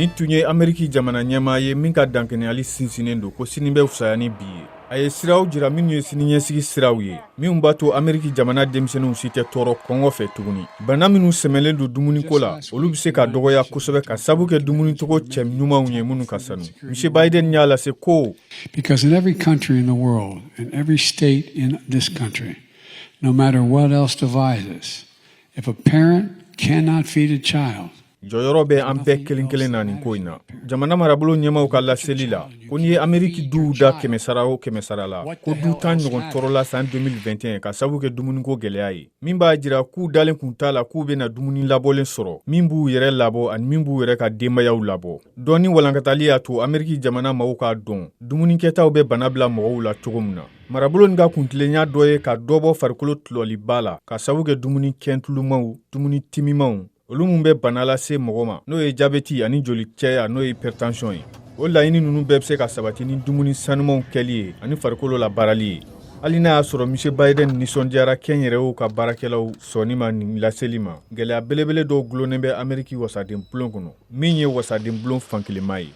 Nin tun ye Ameriki jamana ɲɛmaa ye min ka dankɛnɛyali sinsinnen don ko sini bɛ fisaya ni bi ye. A ye siraw jira minnu ye siniɲɛsigi siraw ye, minnu b'a to Ameriki jamana denmisɛnninw si tɛ tɔɔrɔ kɔngɔ fɛ tuguni. Bana minnu sɛmɛlen don dumuniko la, olu bɛ se ka dɔgɔya kosɛbɛ ka sabu kɛ dumunicogo cɛ ɲumanw ye minnu ka sanu. Monsieur Biden y'a lase ko: Because in every country in the world, in every state in this country, no matter what else divides us, if a parent cannot feed a child, Jɔyɔrɔ bɛ an bɛɛ kelen kelen na nin ko in na. Jamana marabolo ɲɛmaw ka laseli la, ko n'i ye Ameriki duw da 100 sara o 100 sara la, ko du 10 ɲɔgɔn tɔɔrɔla san 2021 ka sabu kɛ dumuniko gɛlɛya ye, min b'a jira k'u dalen kun t'a la k'u bɛna dumuni labɔlen sɔrɔ min b'u yɛrɛ labɔ ani min b'u yɛrɛ ka denbayaw labɔ. Dɔnni walankatali y'a to Ameriki jamana maaw k'a dɔn dumunikɛtaw bɛ bana bila mɔgɔw la cogo min na. Marabolo nin ka kuntilenya dɔ ye ka dɔ bɔ farikolo tulɔliba la ka sabu kɛ dumuni kɛntulumaw, dumuni timimanw, olu mun bɛ bana lase mɔgɔ ma, n'o ye jabɛti ani joli cɛya, n'o ye hypertension ye. O laɲini ninnu bɛɛ bɛ se ka sabati ni dumuni sanumanw kɛli ye ani farikolo la baarali ye. Hali n'a y'a sɔrɔ Monsieur Biden nisɔndiyara kɛnyɛrɛyew ka baarakɛlaw sɔnni ma nin laseli ma, gɛlɛya belebele dɔw gulonnen bɛ Ameriki wasaden bulon kɔnɔ, min ye wasaden bulon fankelenma ye.